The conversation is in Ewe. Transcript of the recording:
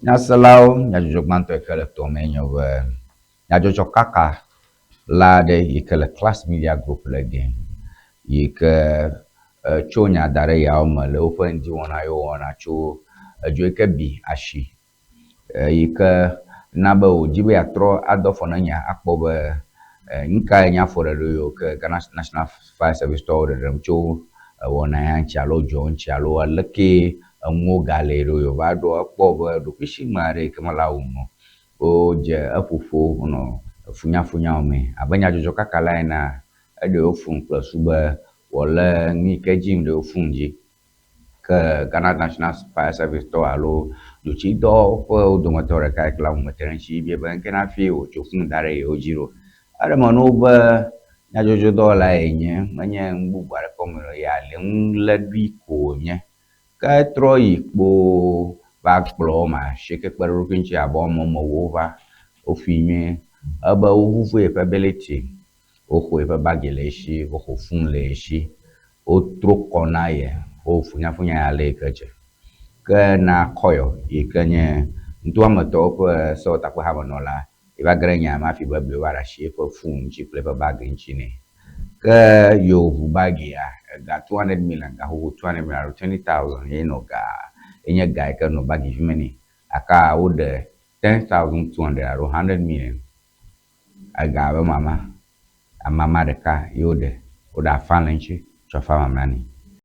Nyaselawo, nyadzɔdzɔ gbãtɔ yi ke le tɔ mee nye be nyadzɔdzɔ kaka la aɖe yi ke le Class Media Group le gɛ yi ke tso nya da ɖe yawo me le woƒe ŋdiwɔna yiwo wɔna tso edzo yi ke bi asi yi ke na be wòdi be yeatrɔ ado afɔ ne nya akpɔ be nu kae nye afɔɖeɖe yiwo ke Ghana National Fire Service tɔwo ɖeɖem tso ewɔna ya ŋuti alo dzoa ŋuti alo alekee enuwo galee ɖo yewo va ɖo ekpɔ be ɖokuisime aɖe yi ke mele awu me o wodze eƒoƒo wonɔ funyafunya wɔmee abe nyadzɔdzɔkaka la enea, eɖe wo fun kple su be wòalé nu yi ke dzi ɖe wo fun dzi. Ke Ghana National Fire Service tɔ alo dzotsidɔwɔƒewo dometɔ ɖeka yi ke le ahume te ɖe eŋuti bia be ŋke na hafi wòtso fun da ɖe yewo dzi ɖo. Eɖe me na wo be nyadzɔdzɔdɔwɔla yenye, menye nu bubu aɖeke wɔm wòle o, ya li ŋu lé ɖui ko wònye. Ke etrɔ yi kpoo va kplɔ woame asieke kpe ɖe eɖokui ŋuti abe woame ewo va. Woƒui nyuie. Ebe wovuvu yeƒe beliti, woxɔ yeƒe bagi le esi, woxɔ fon le esi, wotro kɔ na ye, wowɔ funyafunya ya ale yi ke dze. Ke na Kɔyɔ yi ke nye ŋutɔametɔwo ƒe sewɔtakpehamenɔla yi va ge ɖe nya me hafi be Ebli va ɖe asi eƒe fon ŋuti kple eƒe bagi ŋuti nɛ. Ke yi wòʋu bagia, ega 200 million, gaxoxo 200 million alo 20,000 ye nɔ ga, ye nye ga yi ke nɔ bagi vi me nɛ. Gakea woɖe 10,200 alo 100 million ega be mama, amama ɖeka ye woɖe. Woɖe afã le eŋuti tsɔ afã mamlɛa nɛ.